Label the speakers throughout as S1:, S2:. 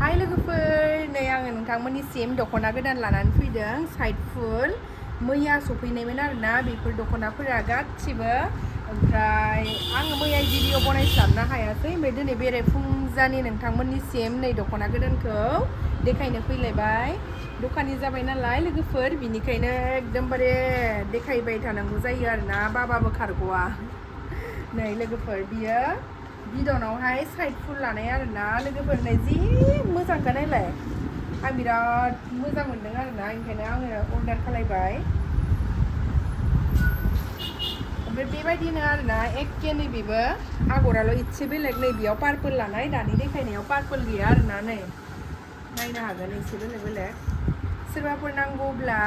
S1: हाय लोगोफोर नै आङो नोंथांमोननिसिम दख'ना गोदान लानानै फैदों साइड फुल मैया सफैनायमोन आरोना बेफोर दख'नाफोरा गासिबो ओमफ्राय आङो मैया भिडिअ बनायस्लाबनो हायासै ओमफ्राय दिनै बेरायफुंजानि नोंथांमोननिसिम नै दख'ना गोदानखौ देखायनो फैलायबाय दखानि जाबाय नालाय लोगोफोर बिनिखायनो एकदमबारे देखायबाय थानांगौ जायो आरोना बाबाबो खारग'आ नै लोगोफोर बियो बिदनावहाय साइड फुल लानाय आरोना लोगोफोर नै जि मोजांखा नायलाय आं बिराद मोजां मोनदों आरोना ओंखायनो आङो अर्डार खालायबाय ओमफ्राय बेबायदिनो आरोना एखे नैबेबो आगराल' इसे बेलेग नैबेयाव पार्पल लानाय दानि देखायनायाव पार्पल गैया आरोना नै नायनो हागोन एसे बेलेग बेलेग सोरबाफोर नांगौब्ला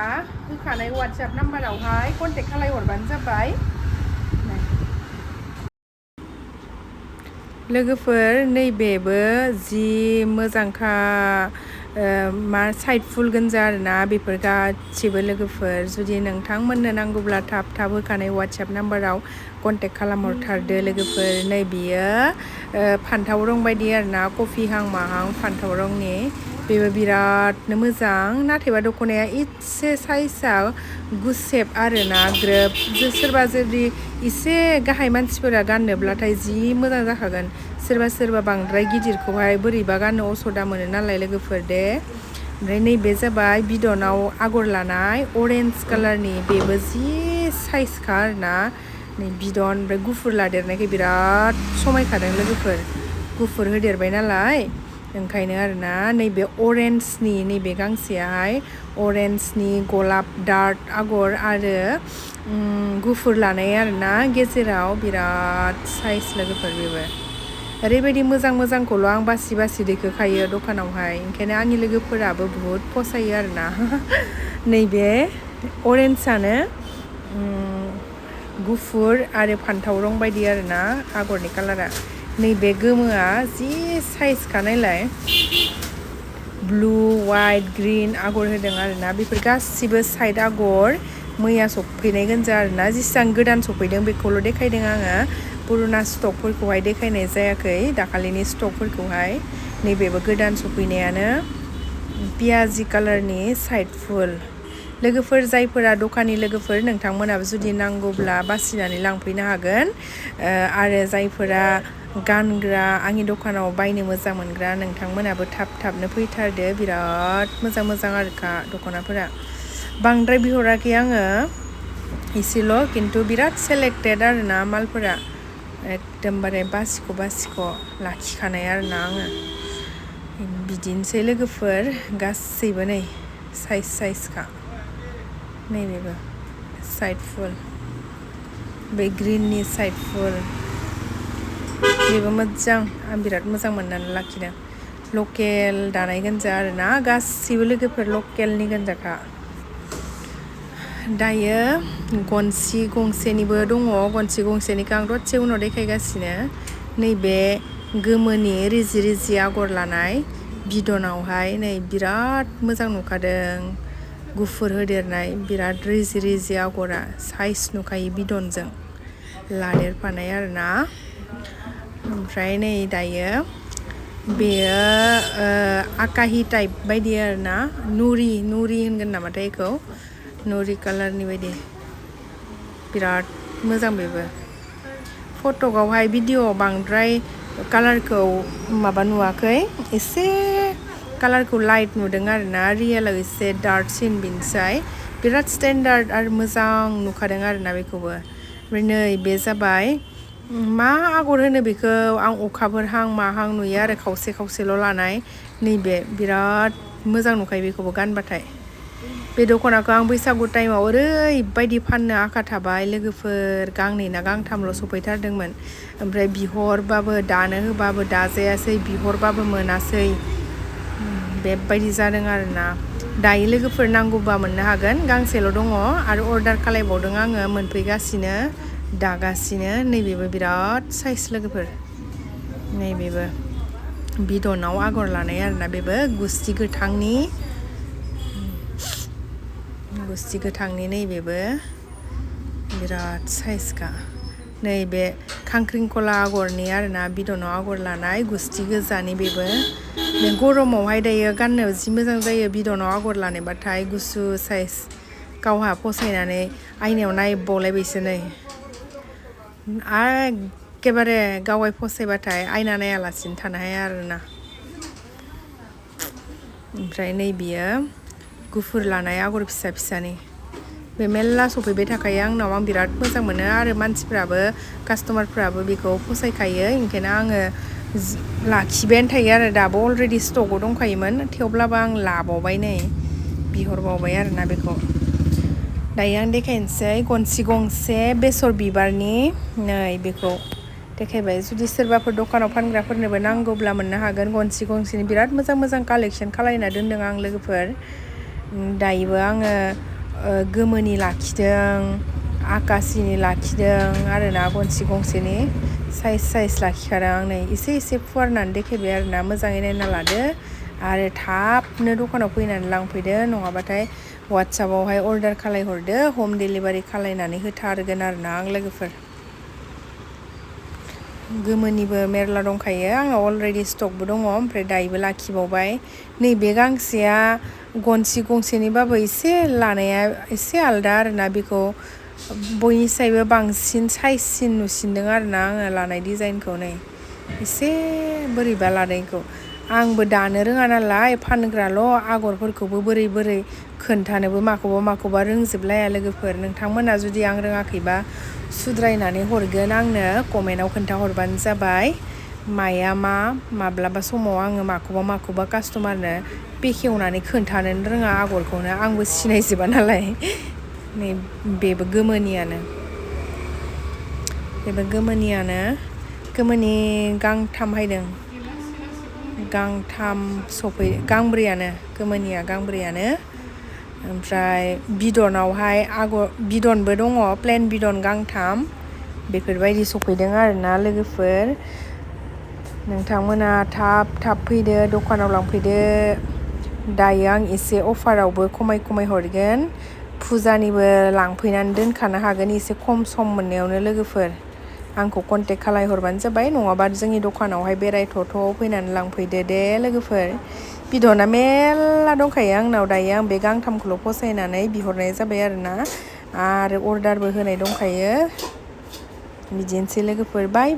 S1: होखानाय वाट्सएप नाम्बारावहाय कन्टेक्ट खालायहरबानो जाबाय लोगोफोर नैबेबो जि मोजांखा मा साइड फुल गोजा आरोना बेफोर गासिबो लोगोफोर जुदि नोंथांमोननो नांगौब्ला थाब थाब होखानाय वाट्सएप नाम्बाराव कन्टेक्ट खालामहरथारदो लोगोफोर नै बियो फान्थाव रं बायदि आरोना कफिहां माहां फान्थाव रंनि बेबो बिरादनो मोजां नाथायबा दख'नाया एसे साइजआ गुसेब आरोना ग्रोब सोरबा जुदि एसे गाहाय मानसिफोरा गाननोब्लाथाय जि मोजां जाखागोन सोरबा बांद्राय गिदिरखौहाय बोरैबा गाननो असदा मोनो नालाय लोगोफोर दे ओमफ्राय नैबे जाबाय बिदनाव आगर लानाय अरेन्ज कालारनि बेबो जि साइजखा आरोना नै बिदन ओमफ्राय गुफुर लादेरनायखाय बिराद समायखादों लोगोफोर गुफुर होदेरबाय नालाय ओंखायनो आरोना नैबे अरेन्जनि नैबे गांसेयाहाय अरेन्जनि गलाब डार्क आगर आरो गुफुर लानाय आरोना गेजेराव बिराद साइज लोगोफोर बेबो ओरैबायदि मोजांखौल' आं बासि दैखोखायो दखानावहाय ओंखायनो आंनि लोगोफोराबो बुहुद फसायो आरोना नैबे अरेन्जआनो गुफुर आरो फान्थाव रं बायदि आरोना आगरनि कालारा नैबे गोमोआ जि साइजखा नायलाय ब्लु वाइट ग्रिन आगर होदों आरोना बेफोर गासिबो साइड आगर मैया सफैनाय गोजा आरोना जेसेबां गोदान सफैदों बेखौल' देखायदों आङो पुरुना स्टकफोरखौहाय देखायनाय जायाखै दाखालिनि स्टकफोरखौहाय नैबेबो गोदान सफैनायानो पियाजि कालारनि साइड फुल लोगोफोर जायफोरा दखाननि लोगोफोर नोंथांमोनाबो जुदि नांगौब्ला बासिनानै लांफैनो हागोन आरो जायफोरा गानग्रा आंनि दखानाव बायनो मोजां मोनग्रा नोंथांमोनाबो थाबनो फैथारदो बिराद मोजां आरोखा दख'नाफोरा बांद्राय बिहराखै आङो एसेल' खिन्थु बिराद सेलेक्टेड आरोना मालफोरा एकदमबारे बासिख' लाखिखानाय आरोना आङो बिदिनोसै लोगोफोर गासैबो नै साइजखा नैबेबो साइड फुल बे ग्रिननि साइड फुल बेबो मोजां आं बिराद मोजां मोननानै लाखिदों लकेल दानाय गोजा आरोना गासैबो लोगोफोर लकेलनि गोजाखा दायो गनसि गंसेनिबो दङ गनसि गंसेनिखौ आं दसे उनाव देखायगासिनो नैबे गोमोनि रिजि आगर लानाय बिदनावहाय नै बिराद मोजां नुखादों गुफुर होदेरनाय बिराद रिजि आगरा साइज नुखायो बिदनजों लादेरफानाय आरोना ओमफ्राय नै दायो बेयो आकाहि टाइप बायदि आरोना नुरि होनगोन नामाथाय बेखौ नुरि कालारनि बायदि बिराद मोजां बेबो फटकआवहाय भिडिअआव बांद्राय कालारखौ माबा नुवाखै एसे कालारखौ लाइट नुदों आरोना रियेलाव एसे डार्कसिन बिनिसाय बिराद स्टेन्डार्ड आरो मोजां नुखादों आरोना बेखौबो ओमफ्राय नै बे जाबाय मा आगर होनो बेखौ आं अखाफोरहां माहां नुयो आरो खावसेल' लानाय नैबे बिराद मोजां नुखायो बेखौबो गानबाथाय बे दख'नाखौ आं बैसागु टाइमाव ओरैबायदि फाननो आखा थाबाय लोगोफोर गांनै ना गांथामल' सफैथारदोंमोन ओमफ्राय बिहरबाबो दानो होबाबो दाजायासै बिहरबाबो मोनासै बेबायदि जादों आरोना दायो लोगोफोर नांगौबा मोननो हागोन गांसेल' दङ आरो अर्डार खालायबावदों आङो मोनफैगासिनो दागासिनो नैबेबो बिराद साइज लोगोफोर नैबेबो बिदनाव आगर लानाय आरोना बेबो गुस्थि गोथांनि नैबेबो बिराद साइजखा नैबे खांख्रिंखला आगरनि आरोना बिदनाव आगर लानाय गुस्थि गोजानि बेबो बे गरमावहाय दायो गाननो जि मोजां जायो बिदनाव आगर लानायबाथाय गुसु साइज गावहा फसायनानै आयनायाव नायबावलायबायसो नै एखेबारे गावाय फसायबाथाय आयना नायालासिनो थानो हाया आरोना ओमफ्राय नै बियो गुफुर लानाय आगर फिसा फिसानि बे मेल्ला सफैबाय थाखायो आंनाव आं बिराद मोजां मोनो आरो मानसिफ्राबो कास्टमारफ्राबो बेखौ फसायखायो ओंखायनो आङो लाखिबायानो थायो आरो दाबो अलरेडि स्टकआव दंखायोमोन थेवब्लाबो आं लाबावबाय नै बिहरबावबाय आरोना बेखौ दायो आं देखायनोसै गनसि गंसे बेसर बिबारनि नै बेखौ देखायबाय जुदि सोरबाफोर दखानाव फानग्राफोरनोबो नांगौब्ला मोननो हागोन गनसि गंसेनि बिराद मोजां मोजां कालेक्सन खालायना दोनदों आं लोगोफोर दायोबो आङो गोमोनि लाखिदों आकाशिनि लाखिदों आरोना गनसि गंसेनि साइज लाखिखादों आं नै एसे फुवारनानै देखायबाय आरोना मोजाङै नायना लादो आरो थाबनो दखानाव फैनानै लांफैदो नङाबाथाय वाट्सएपआवहाय अर्डार खालायहरदो हम डेलिभारि खालायनानै होथारगोन आरोना आं लोगोफोर गोमोनिबो मेरला दंखायो आंनाव अलरेडि स्टकबो दङ ओमफ्राय दायोबो लाखिबावबाय नैबे गांसेया गनसि गंसेनिबाबो एसे लानाया एसे आलदा आरोना बेखौ बयनिसायबो बांसिन साइजसिन नुसिनदों आरोना आङो लानाय डिजाइनखौ नै एसे बोरैबा लानायखौ आंबो दानो रोङा नालाय फानग्राल' आगरफोरखौबो बोरै खोन्थानोबो माखौबा रोंजोबलाया लोगोफोर नोंथांमोना जुदि आं रोङाखैबा सुद्रायनानै हरगोन आंनो कमेन्टआव खोन्थाहरबानो जाबाय माया माब्लाबा समाव आङो माखौबा कास्टमारनो बेखेवनानै खोन्थानो रोङा आगरखौनो आंबो सिनायजोबा नालाय नै बेबो गोमोनि गांथाम हायदों गांथाम गांब्रैयानो गोमोनिया गांब्रैयानो ओमफ्राय बिदनावहाय आगर बिदनबो दङ प्लेन बिदन गांथाम बेफोरबायदि सफैदों आरोना लोगोफोर नोंथांमोना थाब फैदो दखानाव लांफैदो दायो आं एसे अफारावबो खमाय हरगोन फुजानिबो लांफैनानै दोनखानो हागोन एसे खम सम मोननायावनो लोगोफोर आंखौ कन्टेक्ट खालायहरबानो जाबाय नङाबा जोंनि दखानावहाय बेरायथ'थ' फैनानै लांफैदो दे लोगोफोर बिदना मेरला दंखायो आंनाव दायो आं बे गांथामखौल' फसायनानै बिहरनाय जाबाय आरोना आरो अर्डारबो होनाय दंखायो बिदिनोसै लोगोफोर बाय